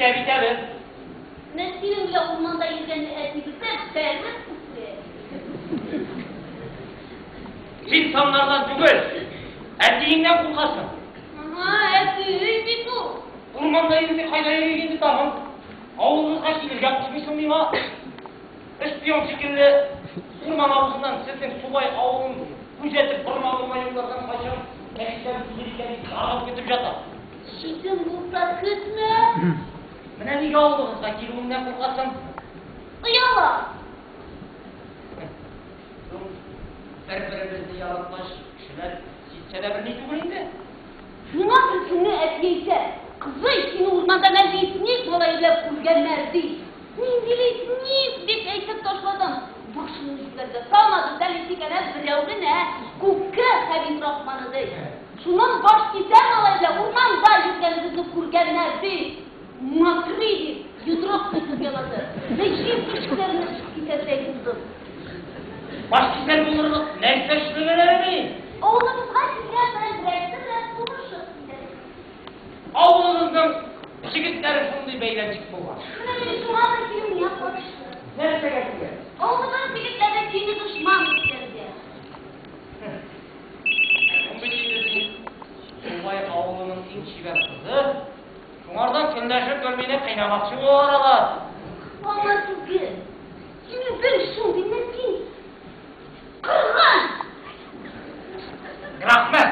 Кисә бит әле. Менә синең белән урманда йөргәнне әти белсә, бәреп үтерә. Син саннардан түгел, әтиеңнән куркасың. Ага, әти бит ул. Урманда йөрми, кайда йөри инде тагын? Авылыгызга килергә кушмыйсың миңа. Шпион шикелле урман авызыннан сезнең Субай авылын күзәтеп, бормалы юллардан кайчан кәлишләр килер икән дип зарыгып көтеп ята. Читен булса көтмә. Менә нигә авылыгызга килүеңнән куркасың? Ояла. Соң бер-беребезне яраткач, кешеләр сизсә дә берни түгел инде. Миңа бер көнне әти әйтә, кызый, сине урманда лесник малае белән күргәннәр, ди. Мин лесник дип әйтеп ташладым. Башымны җирләргә салмады, да лесник әнә берәү генә, Күке Хәбибрахманы, ди. Шуннан баш кисәр малай белән урманда йөргәнебезне күргәннәр, ди. Матри дип, йодрык итеп янады. Җир тишекләренә төшеп китәрдәй булдым. Баш кисәр булырлык нәрсә эшләгәннәр? Авылыбызга килгән белән берәрсе белән сугышып китә. Авылыгызның егетләре шундый бәйләнчек булган. Менә мин шуңа да килүеңә каршы. Нәрсәгә килә? Авылыбыз егетләре сине дошман итәргә. Соң бит инде син Субай авылының иң чибәр кызы. Шуңардан көнләшеп гел мине кыйнамакчы булалар алар. Аңа түгел. Син үзең шундый мөмкин. Кырган! Рәхмәт.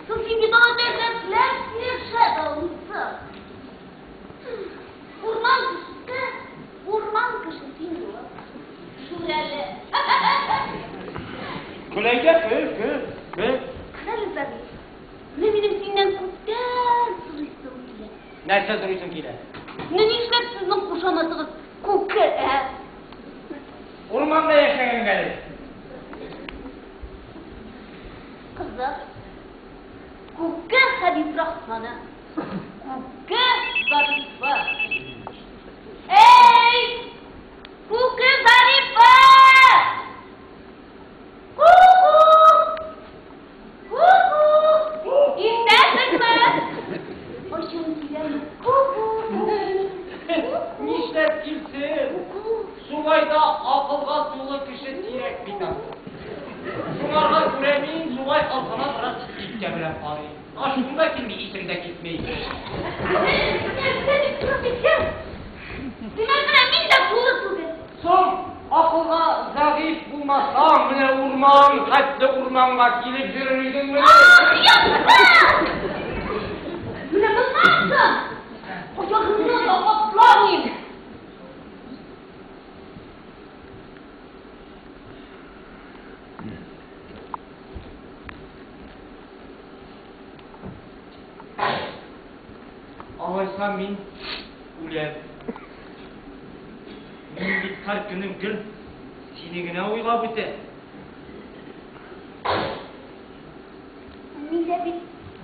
Соң син бит аңа рәхәтләп сөйләшә дә алмыйсың. Урман кешесе, урман кешесе инде ул. Шүрәле. Көл әйдә, көл, көл, көл. Карале, Зариф. Менә минем синнән күптән сорыйсым килә. Нәрсә сорыйсың килә? Менә нишләп сезнең кушаматыгыз Күке, ә? Урманда яшәгәнгә әле. Кызык. Күке Хәбибрахманы. Күке Зарифы. Эй! Күке Зарифы! Ку-ку! Ку-ку! Ишетәсеңме? Кайчан киләм? Ку-ку! Нишләп килсен? Ку-ку! Субайда акылга тулы кеше сирәк бит аны. Шуңарга күрә мин Субай халкына бераз читкә белән карыйм. Ачуым да килми, исем дә китми. Нәрсә дип торып киткән? Димәк, менә мин дә тулы түгел. Соң акылга зәгыйфь булмасаң, менә урман хәтле урманга килеп йөрер идеңме? Ах, яхшы! Менә моннан соң аягымны да атламыйм. Алайса мин үләм. Мин бит һәр көнем гел сине генә уйлап үтә. Мин дә бит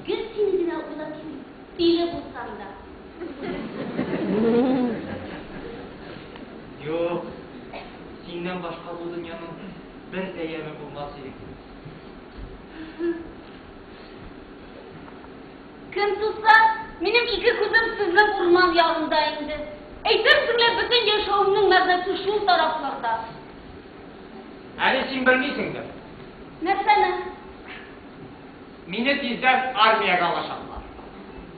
гел сине генә уйлап йөрим. Тиле булсам да. Юк, синнән башка бу дөньяның бер дә яме булмас иде. Кем туса, минем ике күзем сезнең урман ягында инде. Әйтерсең лә бөтен яшәвемнең мәгънәсе шул тарафларда. Әле син белмисеңдер. Нәрсәне? Мине тиздән армиягә алачаклар.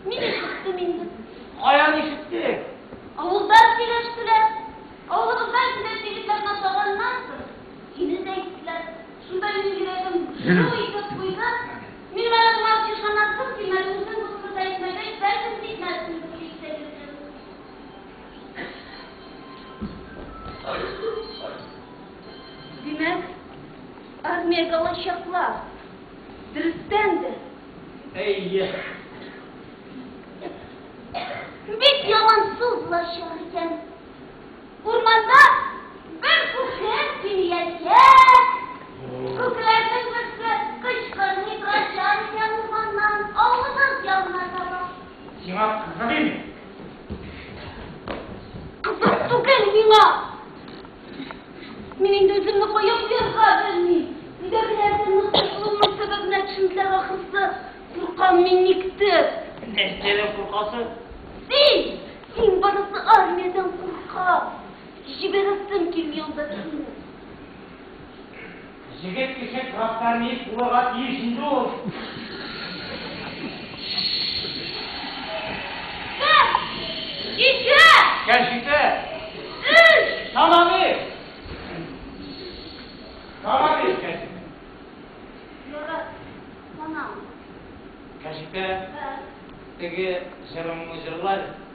Мин ишеттем инде. Каян ишеттең? Авылда сөйләштеләр. Авылыбызда килеп егетләрне атаганнан соң, сине дә әйттеләр. Шунда минем йөрәгем жу итеп куйды. Минем әле моңа ышанасым килмәде, үзең бу турыда әйтмәгәч, бәлкем китмәссең дип шиккә кердем. Димәк, армиягә алачаклар. Дөрестән дә. Әйе. Бик ямансу булачак икән. Урманда бер күке сине ячәк. Күкләрнең берсе кычкырмый торачак икән урманнан авылыбыз ягына таба. Сиңа кызык инде. Кызык түгел миңа. Мин инде үземне кая куярга белмим. Өйдәгеләрнең нык борчылуымның сәбәбенә төшенделәр ахрысы. Куркам мин никтер. Нәрсәдән куркасың? армиядән куркам. Җибәрәсем килми анда сине. Егет кеше красноармеец булырга тиеш инде ул. Бер, ике, Кәшифә, өч. Санамыйк. Санамыйк, Кәшифә. Ярар, санам. Кәшифә, Ә, теге җырыңны җырла әле.